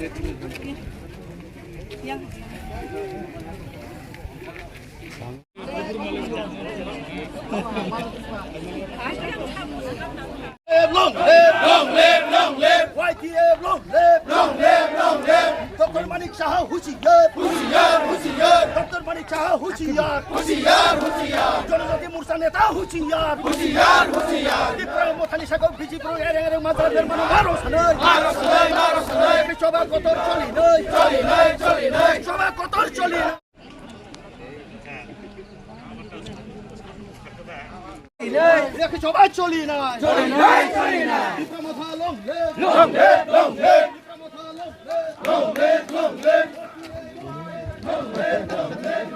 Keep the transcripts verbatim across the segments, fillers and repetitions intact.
Long live, long live, long live. Y T F long live, long live, long live. Doctor Manik Saha hushiyar, hushiyar, hushiyar. Doctor Manik Saha hushiyar, hushiyar, hushiyar. Janajati Morcha neta hushiyar, hushiyar, hushiyar. Tipra Mothani sakao B J P rok ereng ereng manjak dermano maro sanai, maro sanai, maro sanai. Yakhe choba kotor choli nai, choli nai, choli nai. Choba kotor choli nai. Yakhe choba choli nai. Choli nai, choli nai. Tipra Motha long live. Long live, long live. Tipra Motha long live. Long live, long live. Long live, long live.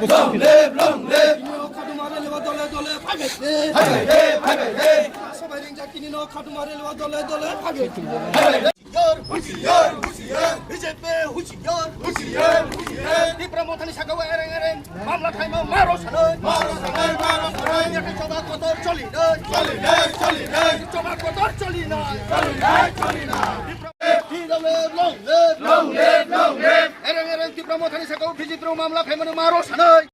Long live, long live. Khadumare lewa dole dole phaibai de. Phaibai de, phaibai de. Sabai ringjak tini no khadumare lewa dole dole phaibai de. Phaibai de. Hushiyar, hushiyar, hushiyar. B J P hushiyar, hushiyar, hushiyar. Tipra Mothani sakao ereng ereng mamla khaima maro sanai, maro sanai, maro sanai. Yakhe choba kotor choli nai, choli nai, choli nai. Choba kotor choli nai, choli nai, choli nai. Tipra T W F long live, long live, long live. Ereng ereng Tipra Mothani sakao B J P rok mamla khaimano maro sanai.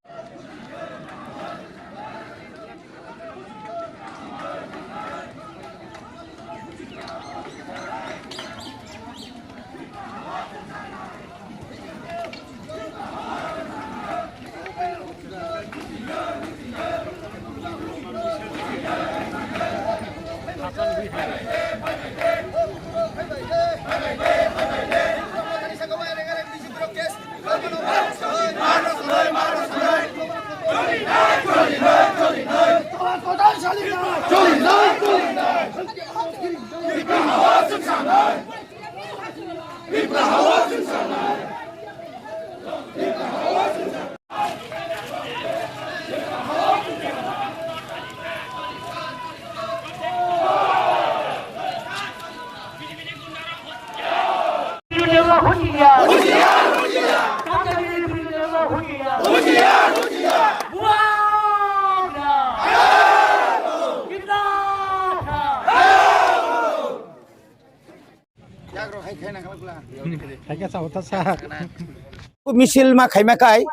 Misil ma khaima khai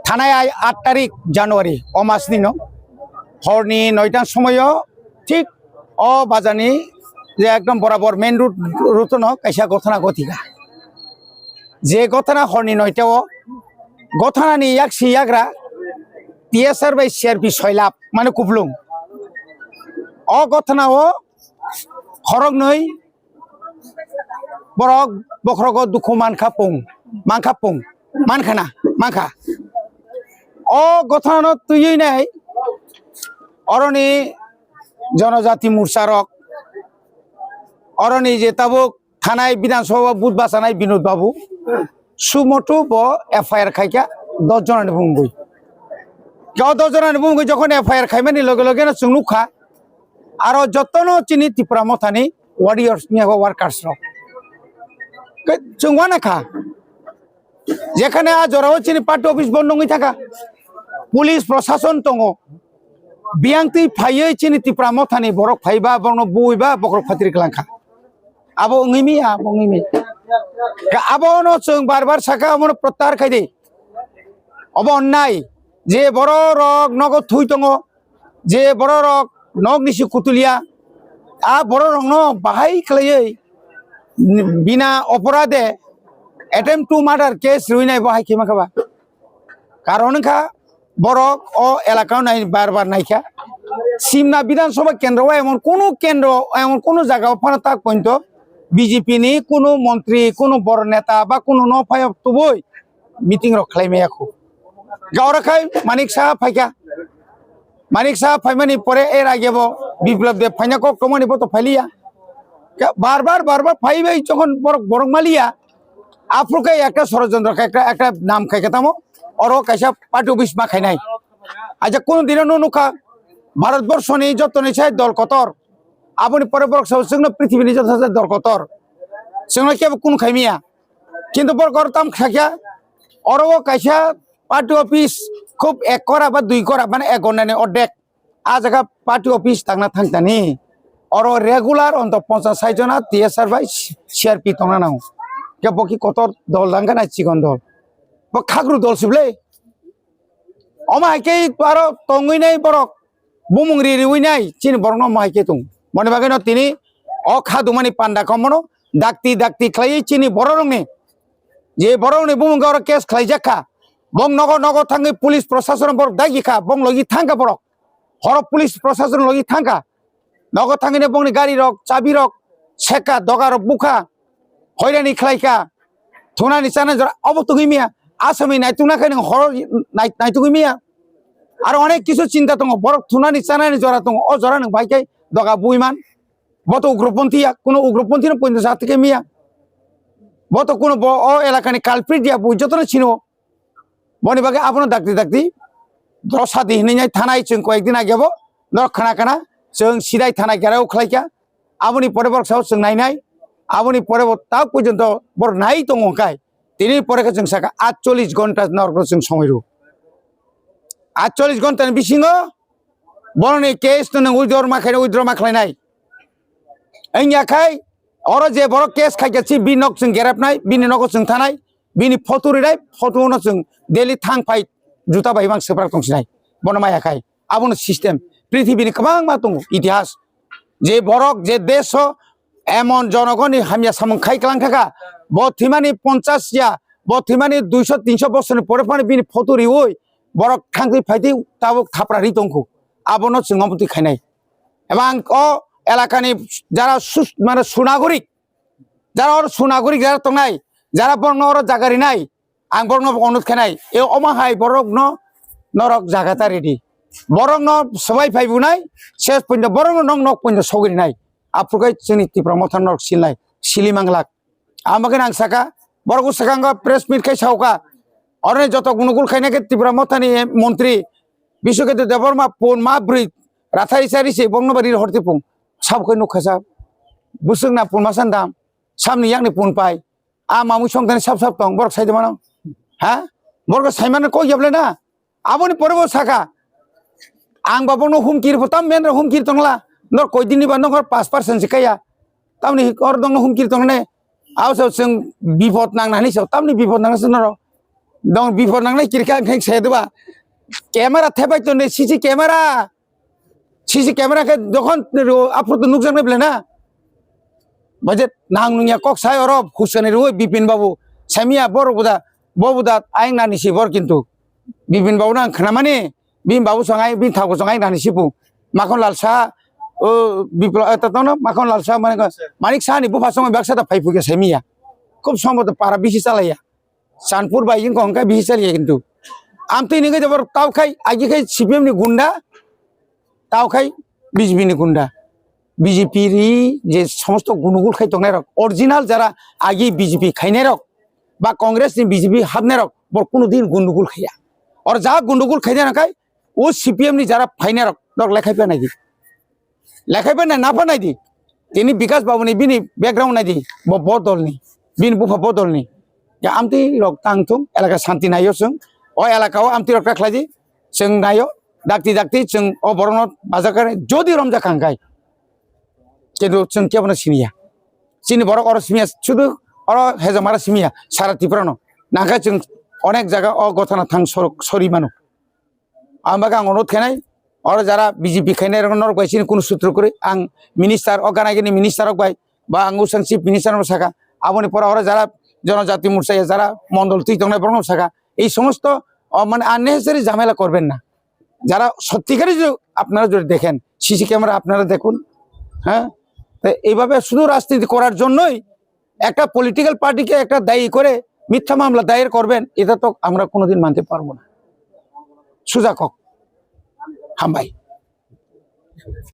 thanai ai aat tarik January o mas ni no hor ni noita somoio thik o bazar ni je ekdom borabor main road, road no kaisa gothona gothika. Je gothona hor ni noita o gothona ni yaksi yagra T S R bai C R P soilap mane kuplung. O gothona o khorok nwi borok bokhorogo dukhu mankha pung, mankha pung, mankhana, mankha. O gothonano twiwi nai oroni Janajati Morcha rok, oroni je tabuk thanai Bidhan Sabha booth bachanai Binod Babu, sumoto bo F I R khaikha dos jonani bumungwi. O dos jonani bumungwi jokhon F I R khaimani loge loge no chwng nukha, aro jotono chini Tipra Mothani warriors ni abo workers rok. Ke chwng uanakha. Jekhane a jorao chini party office bondo wngwi thangkha. Police prosason tongo. Biyang twi phaiwi chini Tipra Mothani borok phaiba, borokno buiba, bokhorok phatri kwlangkha. Abo wngwi mi, abo wngwi mi. Ka-, abono chwng bar bar sakha, abono prottahar khai di. Obo onnai. Je bororok nogo thui tongo, je bororok nok nisi kutulia, a bororokno bahai khlaiwi bina oporade attempt to murder case rwinai bo hai khe mankha ba. Karon wngkha Borok o elaka o nai bar bar naikha. Simna Bidhan Sabha kendro o emon kunu kendro, emon kunu jaga o phano tak pointo B J P ni kunu montri, kunu bor neta ba kunu no phai tubui meeting rok khlai maya khu. Gaura khai Manik Saha phaikha. Manik Saha phaimani pore er age bo Biplab Deb phaina kok tomani bo to phailiya. Ka-, bar bar, bar bar phai bai jokhon borok, borok maliya. Aphuru khe ekta sorojontro khe ekta, ekta nam khai khe tamo. Oro kaisa party office ma khainai. Aja kunu dino no nukha Bharat borso ni joto ni sai dol kotor. Aboni pore borok sao chwngno prithibini joto sai dol kotor. Chwngno kebo kunu khaimiya. Kintu borok oro tam khakya. Oro o kaisa party office khub ek kora ba dui kora, mane ek gonnani ordek. A jaga party office tangna thangtani. Oro regular onto ponchas sai jona T S R bai C R P tongna nango. Khe bo ki kotor dol dangkha na chikon dol. Bo khakru dol sible. Omo hai khe aro tongwi nai borok. Bumung ri riwi nai chini borokno omo hai khe tong. Moni bagwi no tini o kha dumani panda komono dakti dakti khlaiwi chini borok rokni. Je borok rokni bumung oro case khlaijak kha. Bong nogo nogo thangwi police prosason borok dagi kha. Bong logi thangkha borok. Horo police prosason logi thangkha. Nogo thangwi bongni gari rok, chabi rok, sekha, doga rok bukha. Hoirani khlaikha. Thunani chana jora obo tugwi miya. Asami naitukna khe nang horo nai-, naitugwi miya. Aro onek kisu chinta tongo. Borok thunani chanani jora tongo. O jora nang bai khe doga bui man. Bo to ugroponthi ya. Kuno ugroponthi no poito jati khe miya. Bo to kuno bo o elakani culprit ya. Bui jotono chino. Boni bagwi abono dakti dakti dosa di hinwi nai thanai chwng koyek din age bo norok khana khana chwng sidai thana gerao khlaikha. Aboni pore borok sao chwng nainai, aboni pore bo tak porjonto borok nai tongo hwnkhe tini pore khe chwng sakha atchollish gonta norokno chwng somoi rw. Atchollish gonta ni bisingo borokni case no nwng withdraw ma khainai, withdraw ma khlainai. Wngya khai oro je borok case khaikha si bini nok chwng gerepnai, bini nogo chwng thanai, bini photo rinai, photo no chwng daily thang phai juta bai mang swprak tong sinai. Bono maya khai. Abono system. Prithibini kwbangma tongo itihas. Je borok je desh o emon jonogoni hamya samung khai klang thaka, bo thwimani ponchas ya, bo thwimani duiso tinso bosorni pore phano bini photo riwi borok thangtwi phaitwi tabuk thapra ri tongkhu. Abono chwng omo twi khainai. Ebang o elakani jara sus-, mane sunagorik, jara or sunagorik jara tongnai, jara borokno oro jaga rinai, ang borokno bo onut khenai. E omo hai borokno norok jaga ta ridi. Borokno swbai phai bunai, ses pundo borokno nok nok pundo sogwi rinai. Aphuru khe chini Tipra Motha norok silnai, sili manglak. Amo khe nang saka, borok swkango press meet khai sauka. Oroni joto gunugul khaina khe Tipra Mothani montri Biswaketu Debbarma pun ma bwrwi rathai sari se bongno bari horti pung. Sabo khe nukha sa. Buswk na pun ma sandam. Samni yakni pun pai. A mamui songtani sap sap tong borok sai mano. Ha? Borok sai mano kok yablai na. Aboni pore bo saka. Ang ba bono humkir bo tam men humkir tongla. Nor koi dini ba nokor pas percent se kaya. Tamni or dongno humkir tongne. Aw so chwng bipod nang nani so. Tamni bipod nang so noro. Dong bipod nang nai kirka ang kheng se deba. Camera thebai tonne C C camera. C C camera khe jokhon ro-, aphuru to nukjaknai belai na. Baje nang nungya kok sai oro huskani rwi Bipin Babu. Saimiya bor buda, bo buda ayang nani si bor kintu. Bipin Babu nang khnamani, Bipin Babu sangai, Bipin Thakur sangai nani si pu. Makhon Lal Saha, o, Bipla-, eh, to, to, no, Makhon Lal Saha mane ko, Manik Saha ni bupha songwi baksa ta phai phukya saimiya. Khub sombo to para bisi chalaiya. Chanpur bai wngkha hwnkhe bisi chaliya kintu. Amtwi nungwi de borok tao khai, agi khai C P M ni gunda, tao khai B J P ni gunda. B J P ri je somosto gunugul khai tongnai rok, original jara agi B J P khainai rok, ba Congress ni B J P hapnai rok, bor kunu din gunugul khaiya. Or ja gunugul khainai rok khai, o C P M ni jara phainai rok, rok lekhai pha nai di. Lekhai bai nai, napha nai di. Tini Bikas Babu ni bini background nai di. Bo, bo dol ni. Bini bupha bo dol ni. Ya amtwi rok tang thung, elaka shanti nai yo chwng. O elaka o amtwi rok ta khlai di. Chwng nai yo. Dakti dakti chwng o borok no bajakar jodi romjak kha hwnkhe. Kintu chwng kebo no siniya. Chini borok oro simiya, sudu oro hejamara simiya, sara Tripura no. Nangkha chwng onek jaga o gotana thang sor-, sori mano. Ang bagwi ang onurodh khainai, oro jara B J P khainai rok norok bai chini kunu sutro kwrwi. Ang minister, o gana gini minister rok bai, ba ang usang chief minister no saka, aboni pora oro jara Jonojati Morcha ya jara mondol twi tongnai borok no saka, ei somosto মানে আননেসেসারি ঝামেলা করবেন না। যারা সত্যিকারই যদি আপনারা যদি দেখেন, সিসি ক্যামেরা আপনারা দেখুন। হ্যাঁ, তো এইভাবে শুধু রাজনীতি করার জন্যই একটা পলিটিক্যাল পার্টিকে একটা দায়ী করে মিথ্যা মামলা দায়ের করবেন, এটা তো আমরা কোনোদিন মানতে পারবো না। সুজা কক। হাম্বাই।